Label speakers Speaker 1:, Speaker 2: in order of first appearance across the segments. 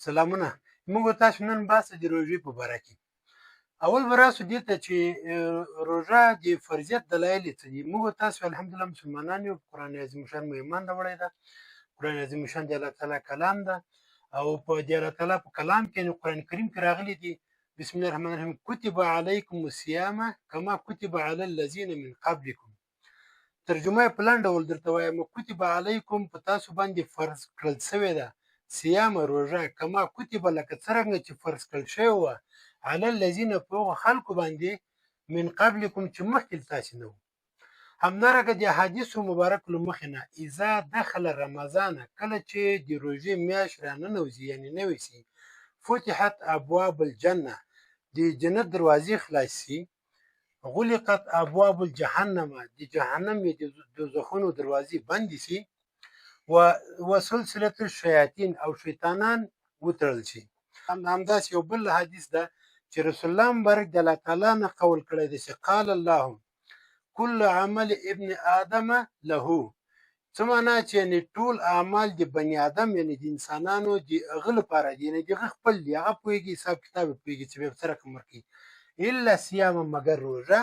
Speaker 1: سلامونه. موږ تاسو نن بحث د روژې په باره کې. اول به راسو دې ته چې روژه د فرضیت دلایل یې څه دي. موږ تاسو الحمدلله مسلمانان یو، قرآن عظیم شان مو ایمان راوړی ده. قرآن عظیم شان د الله تعالی کلام ده او په د الله تعالی په کلام کې یعنې قرآن کریم کې راغلي دي، بسم الله الرحمن الرحیم، کتب علیکم الصیام کما کتب علی الذین من قبلکم. ترجمه یې په لنډ ډول درته وایم، کتب علیکم په تاسو باندې فرض کړل شوې ده صیام روژه، کما کتب لکه څرنګه چې فرض کړل شوې وه، علی الذین په هغو خلکو باندې، من قبلکم چې مخکې له تاسې نه وو. همدارنګه د احادیثو مبارک له مخې نه، اذا دخل رمضان، کله چې د روژې میاشت راننوځي یعنې نوې سي، فتحت ابواب الجنه، د جنت دروازې خلاص سي، غلقت ابواب الجهنم، د جهنم د دوزخونو دروازې بندې سي، و وسلسله الشیاطین او شیطانان وتړل شي. همداسې یو بل حدیث ده چې رسول الله مبارک د الله تعالی نه قول کړی دی چې قال الله کل عمل ابن آدم له. څه معنا چې یعنې ټول اعمال د بني آدم یعنې د انسانانو د هغه لپاره دي، یعنې د هغه خپل دي، هغه پوهېږي، حساب کتاب یې پوهېږي چې بیا به څه رقم ورکوي. الا صیام مګر روژه،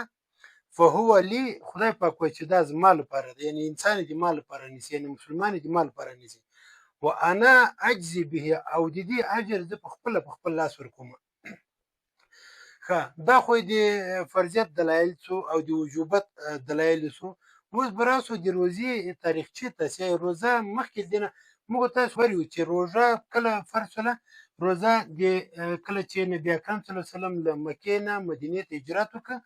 Speaker 1: فهو لی، خدای پاک وایي چې دا زما لپاره دی، یعنې انسان یې د ما لپاره نیسي، یعنې مسلمان یې د ما لپاره نیسي، و انا اجزي به، او د دې اجر زه په خپله په خپل لاس ورکوم. ښه، دا خو د فرضیت دلایل سو او د وجوبت دلایل سو. اوس به راسو د روزې تاریخچې ته چې روزه مخکې له دې نه موږ تاسو ویلي وو چې روژه کله فرض سوله. روزه د کله چې نبي اکرم صلی الله علیه وسلم له مکې نه مدینې ته هجرت وکړ،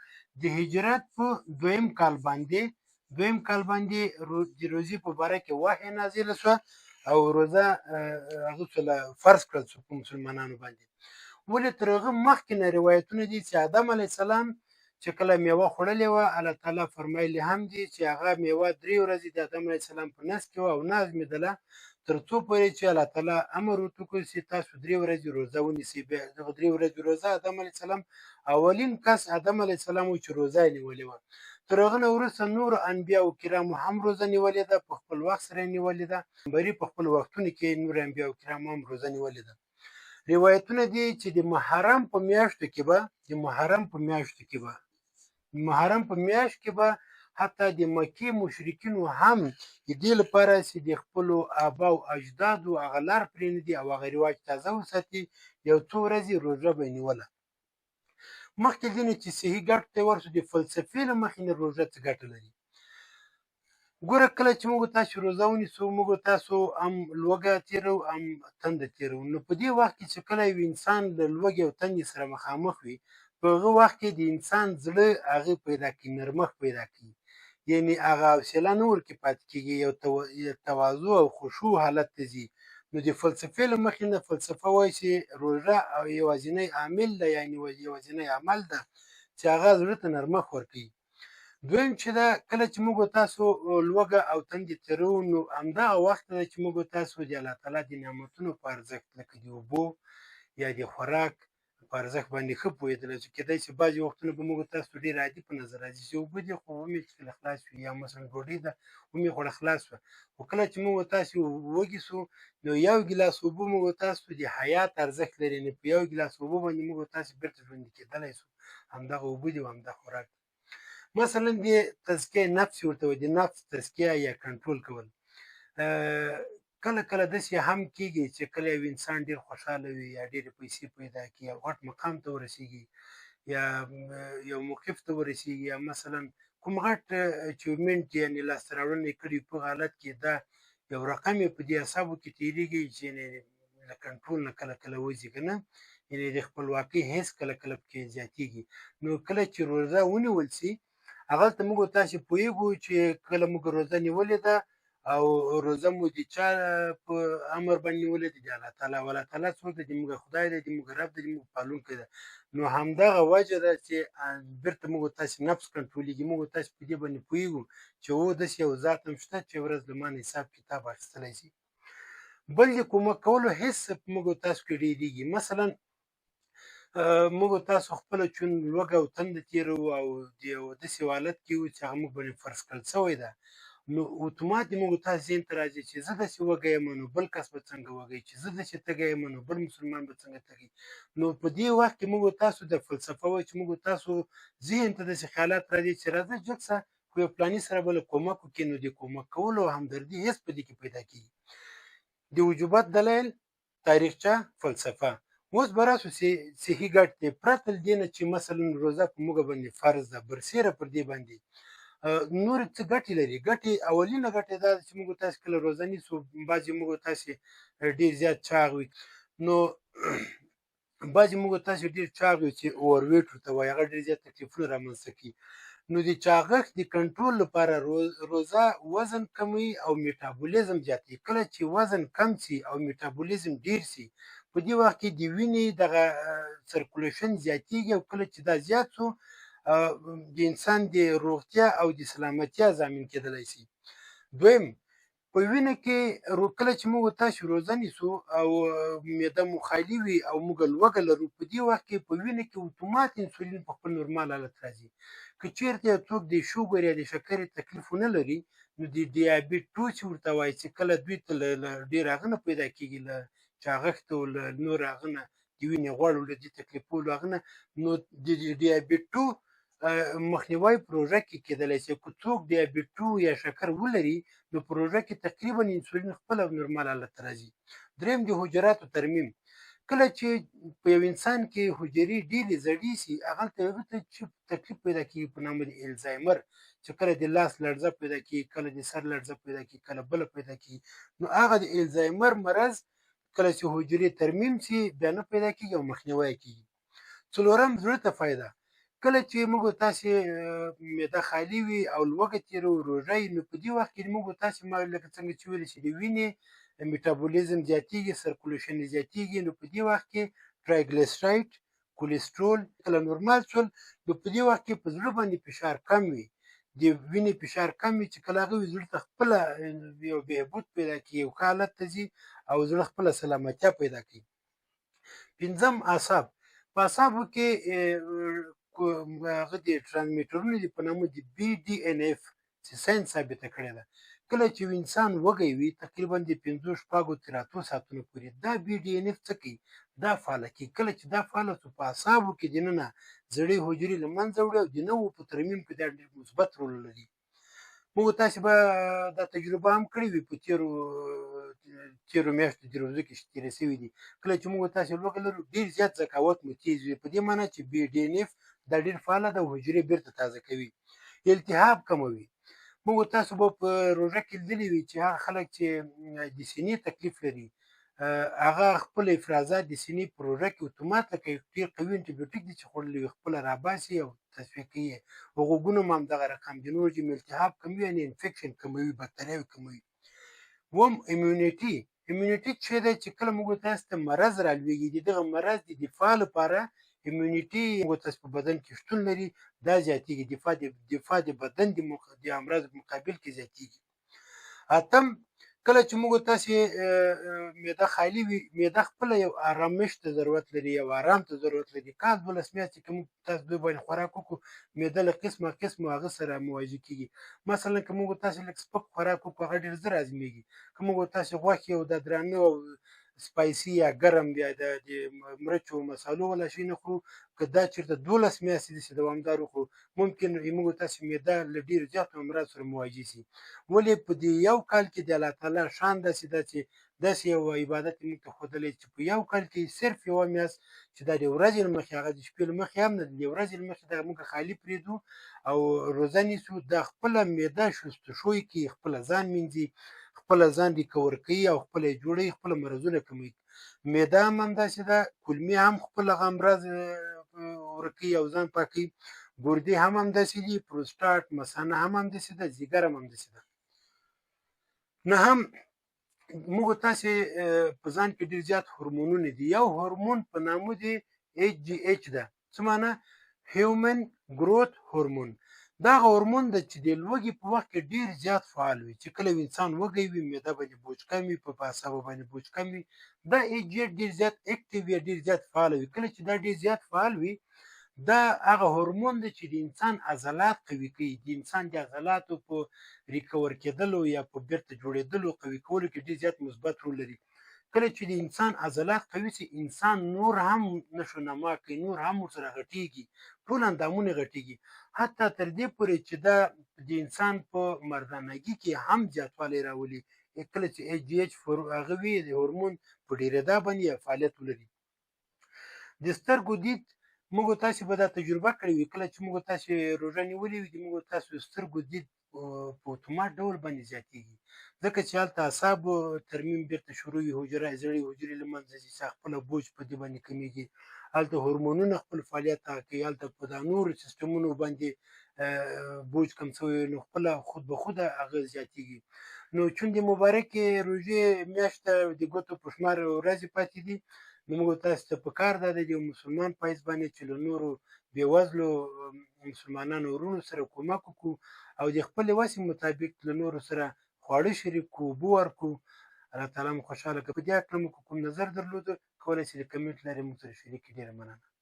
Speaker 1: د هجرت په دویم کال باندې د روزې په باره کې وحی نازله سوه او روزه هغه سوله فرض کړل سو په مسلمانانو باندې. ولې تر هغه مخکې نه روایتونه دي چې آدم علیه السلام چې کله میوه خوړلې وه، الله تعالی فرمایلی هم دي چې هغه میوه درې ورځې د آدم علیه السلام په نس کې وه او نه هضمېدله، تر څو پورې چې الله تعالی امر ورته وکړ چې تاسو درې ورځې روزه ونیسئ. بیا دغه درې ورځې روزه آدم علیه السلام اولین کس آدم علیه السلام و چې روزه یې نیولې وه. تر هغه نه وروسته نورو انبیاو کرامو هم روزه نیولې ده، په خپل وخت سره یې نیولې ده. بري په خپل وختونو کې نور انبیاو کرامو هم روزه نیولې ده. روایتونه دي چې د محرم په میاشتو کې به د محرم په میاشتو کې به محرم په میاشت کې به حتی د مکې مشرکینو هم د دې لپاره چې د خپلو آبا او اجدادو هغه لار پرېنږدي او هغه رواج تازه وساتي، یو څو ورځې روژه به یې نیوله. مخکې له دې نه چې صحي ګټو ته ورسو، د فلسفې له مخې نه روژه څه ګټه لري؟ ګوره، کله چې موږ تاسو روزه ونیسو، موږ تاسو هم لوږه تېروو هم تنده تېروو. نو په دې وخت کې چې کله یو انسان له لوږې او تندې سره مخامخ وي، په هغه وخت کې د انسان زړه هغه پیدا کوي، نرمښت پیدا کوي، یعنې هغه حوصله نه ورکې پاتې کېږي، یو تواضع او خشوع حالت ته ځي. نو د فلسفې له مخې نه فلسفه وایي چې روژه او یوازینی عامل ده، یعنې یوازینی عمل ده چې هغه زړه ته نرمښت ورکوي. دویم چې ده، کله چې موږ تاسو لوږه او تندې تېروو، نو همدغه وخت ده چې موږ تاسو د الله تعالی د نعمتونو په ارزښت لکه د اوبو یا د خوراک په ارزښت باندې ښه پوهېدلی شو. کېدای شي بعضې وختونه به موږ تاسو ډېر عادي په نظر راځي چې اوبه دي خو ومې څښلې خلاص شوې، یا مثلا ډوډۍ ده ومې خوړه خلاص شوه. خو کله چې موږ تاسو وږي سو، نو یو ګیلاس اوبه موږ تاسو د حیات ارزښت لري، نو په یو ګیلاس اوبه باندې موږ تاسو بېرته ژوندي کېدلی شو. همدغه اوبه دي او همدا خوراک دی. مثلا د تزکیه نفس ورته وایي، د نفس تزکیه یا کنټرول کول. کله کله داسې هم کېږي چې کله یو انسان ډېر خوشحاله وي یا ډېرې پیسې پیدا کړي یا غټ مقام ته ورسېږي یا یو موقف ته ورسېږي یا مثلا کوم غټ اچیومنټ یعنې لاسته راوړنې کړي، په هغه حالت کې دا یو رقم یې په دې اعصابو کې تېرېږي چې یعنې له کنټرول نه کله کله وځي، که نه یعنې د خپلواکۍ حس کله کله پکې زیاتېږي. نو کله چې روزه ونیول سي، هغلته موږ تاسې پوهېږو چې کله موږ روزه نیولې ده او روزه مو د چا په امر باندې نیولې ده، د الله تعالی. او الله تعالی څوک دی؟ د موږ خدای دی، د موږ رب دی، د موږ پالونکی دی. نو همدغه وجه ده چې بېرته موږ تاسې نفس کنټرولېږي. موږ تاسې په دې باندې پوهېږو چې او داسې یو ذات هم شته چې ورځ له ما نه حساب کتاب اخیستلی شي. بل د کومک کولو حس په موږ تاسو کې ډېرېږي. مثلا موږ تاسو خپله چون لوږه او تنده تېروو او د یو داسې یو حالت کې یو چې هغه موږ باندې فرض کړل شوی ده نو اتومات موږ تاسو ذهن ته راځي چې زه داسې وږی یم نو بل کس به څنګه وږی، چې زه داسې تږی یم نو بل مسلمان به څنګه تږی. نو په دې وخت کې موږ تاسو د فلسفه وایي چې موږ تاسو ذهن ته داسې خیالات راځي چې راځه جګ سه خو یو پلاني سره به له کومک وکړي، نو د کومک کولو همدردي هېڅ په دې کې پیدا کېږي. د وجوبت دلایل، تاریخچه، فلسفه. اوس به راسو چې صحي ګټ دی، پرته له دې نه چې مثلا روزه په موږ باندې فرض ده، برسېره پر دې باندې نور څه ګټې لري. ګټې اولینه ګټه دا ده چې موږ تاسو کله روزه نیسو، بعضې موږ تاسې ډېر زیات چاغ وي، نو بعضې موږ تاسې ډېر چاغ وي چې اوورویټ ورته وایي، هغه ډېر زیات تکلیفونه رامنځته کوي. نو د چاغښت د کنټرول لپاره روزه وزن کموي او میټابولیزم زیاتوي. کله چې وزن کم سي او میټابولیزم ډیر سي، په دې وخت کې د وینې دغه سرکولیشن زیاتیږي، او کله چې دا زیات سو د انسان د روغتیا او د سلامتیا ضامن کېدلی سي. دویم، په وینه کې کله چې موږ تاسو روزه نیسو او معده مو خالي وي او موږ لوږه لرو، په دې وخت کې په وینه کې اتومات انسولین په خپل نورمال حالت راځي. که چیرته یو څوک د شوګر یا د شکرې تکلیف ونه لري، نو د دیابت 2 چې ورته وایي، چې کله دوی ته له ډېر هغه نه پیدا کېږي، له چاغښت او له نور هغه نه، د وینې غوړو له دې تکلیفو له هغه نه، نو د دیابت 2 مخنیوی په روژه کې کېدلی شي. که څوک دیابت 2 یا شکر ولري، نو په روژه کې تقریبا انسولین خپل نورمال حالت ته راځي. دریم، د حجراتو ترمیم. کله چې په یو انسان کې حجرې ډېرې زړې سي، هغلته یو څه چې تکلیف پیدا کېږي په نامه د الزایمر، چې کله د لاس لړزه پیدا کېږي، کله د سر لړزه پیدا کېږي، کله بله پیدا کېږي. نو هغه د الزایمر مرض کله چې حجرې ترمیم سي بیا نه پیدا کېږي او مخنیوی کېږي. څلورم، زړه ته فایده. کله چې موږ تاسې معده خالي وي او لوږه تېرو، روژه وي، نو په دې وخت کې موږ تاسې ما لکه څنګه چې ویل چې د وینې میټابولیزم زیاتېږي، سرکولیشن یې زیاتېږي، نو په دې وخت کې ټرایګلیسرایډ، کولیسټرول کله نورمال شول، نو په دې وخت کې په زړه باندې فشار کم وي، د وینې فشار کم وي، چې کله هغه وي زړه ته خپله یو بهبود پیدا کړي، یو ښه حالت ته ځي او زړه خپله سلامتیا پیدا کوي. پنځم، اعصاب. په اعصابو کې هغه د ترانسمیټرونو دي په نامه د بي ډي ان اف، چې ساینس ثابته کړې ده، کله چې یو انسان وږی وي تقریبا د 5، 6 تر 8 ساعتونو پورې دا بي ډي ان اف څه کوي؟ دا فعاله کوي. کله چې دا فعاله شو، په اعصابو کې دننه زړې حجرې له منځه وړي او د نوو په ترمیم کې دا ډېر مثبت رول لري. موږ تاسې به دا تجربه هم کړې وي په تېرو میاشتو د روزو کې چې تېرې شوې دي، کله چې موږ تاسې لوږه لرو ډېر زیات ذکاوت مو تېز وي، په دې معنی چې بي ډي ان اف دا ډېر فعاله ده او حجرې بېرته تازه کوي. التهاب کموي. موږ تاسو به په روژه کې لیدلي وي چې هغه خلک چې د سینې تکلیف لري، هغه خپل افرازات د سینې په روژه کې اتومات لکه یو ډېر قوي انټيبیوټیک دي چې خوړلی وي خپله راباسي او تصفیه کوي یې. غوږونه هم همدغه رقم دي، نور چې التهاب کموي یعنې انفکشن کموي، بکتریاوې کموي. اووم، ایمیونټي. ایمیونټي چې دی چې کله موږ تاسو ته مرض رالوېږي، د دغه مرض د دفاع لپاره ایمیونټي موږ تاسو په بدن کې شتون لري، دا زیاتېږي. دفاع د بدن د امراض په مقابل کې زیاتېږي. اتم، کله چې موږ تاسې معده خالي وي، معده خپله یو آرامش ته ضرورت لري، یو آرام ته ضرورت لري. کال 12 میاشتې که موږ تاسو دوی باندې خوراک وکړو، معده له قسمه قسمه هغه سره مواجه کېږي. مثلا که موږ تاسې لږ سپک خوراک وکړو، هغه ډېر زر هضمېږي. که موږ تاسې غوښې او دا درانه او سپایسي یا ګرم یا د مرچو مسالو والا شی نه خورو، که دا چېرته 12 میاشتې داسې دوامدار وخورو، ممکن موږ تاسې معده له ډېرو زیاتو امراض سره مواجه سي. ولې په دې یو کال کې د الله تعالی شان داسې ده چې داسې یو عبادت یې موږ ته ښودلی چې په یو کال کې صرف یوه میاشت چې دا د ورځې له مخې، هغه د شپې له مخې هم نه، د ورځې له مخې دا موږ خالي پرېږدو او روزه نیسو، دا خپله معده شستشوی کوي، خپله ځان مینځي، خپله ځان ریکور کوي او خپله یې جوړوي، خپله مرضونه کموي. معده هم همداسې ده، کولمې هم خپل هغه امراض ورکوي او ځان پاکوي، ګردې هم همداسې دي، پروسټاټ مثانه هم همداسې ده، ځیګر هم همداسې ده. نهم، موږ تاسې په ځان کې ډېر زیات هورمونونه دي. یو هورمون په نامه دی ایچ جی ایچ ده، څه معنی؟ هیومن ګروث هورمون. دا هغه هورمون ده چې د لوږې په وخت کې ډېر زیات فعال وي، چې کله یو انسان وږی وي، معده باندې بوج کم وي، په اعصابو باندې بوج کم وي، دا ایچ جی ایچ ډېر زیات اکټیو وي، ډېر زیات فعال وي. کله چې دا ډېر زیات فعال وي، دا هغه هورمون دی چې د انسان عضلات قوي کوي، د انسان د عضلاتو په recover کېدلو یا په بیرته جوړېدلو قوي کولو کې ډېر زیات مثبت رول لري. کله چې د انسان عضلات قوي سي، انسان نور هم نشونما کوي، نور هم ورسره غټیږي، ټول اندامونه غټیږي، حتی تر دې پورې چې دا د انسان په مردانګي کې هم زیاتوالی راولي. کله چې AGH هغه وي، د هورمون په ډېرېدا باندې یا فعالیت ولري. د سترګو دید، موږ تاسې به دا تجربه کړې وي، کله چې موږ تاسې روژه نیولې وي، د موږ تاسو سترګو دید په اتومات ډول باندې زیاتېږي، ځکه چې هلته اعصابو ترمیم بیرته شروع وي، حجره زړې حجرې له منځه ځي، چې خپله بوج په دې باندې کمېږي، هلته هورمونونه خپل فعالیت کوي، هلته په دا نورو سیستمونو باندې بوج کم سوی، نو خپله خود به خوده هغه زیاتېږي. نو چون د مبارکې روژې میاشت د ګوتو په شمار ورځې پاتې دي، نو موږ تاسو ته په کار دا دی د یو مسلمان په حیث باندې چې له نورو بېوزلو مسلمانانو وروڼو سره کومک وکړو او د خپلې وسې مطابق له نورو سره خواړه شریک کړو، اوبه ورکړو. الله تعالی مو خوشحاله کړه. په دې هکله مو که کوم نظر درلود، کولی شئ د کمنټ لارې موږ سره شریک کړئ. ډېره مننه.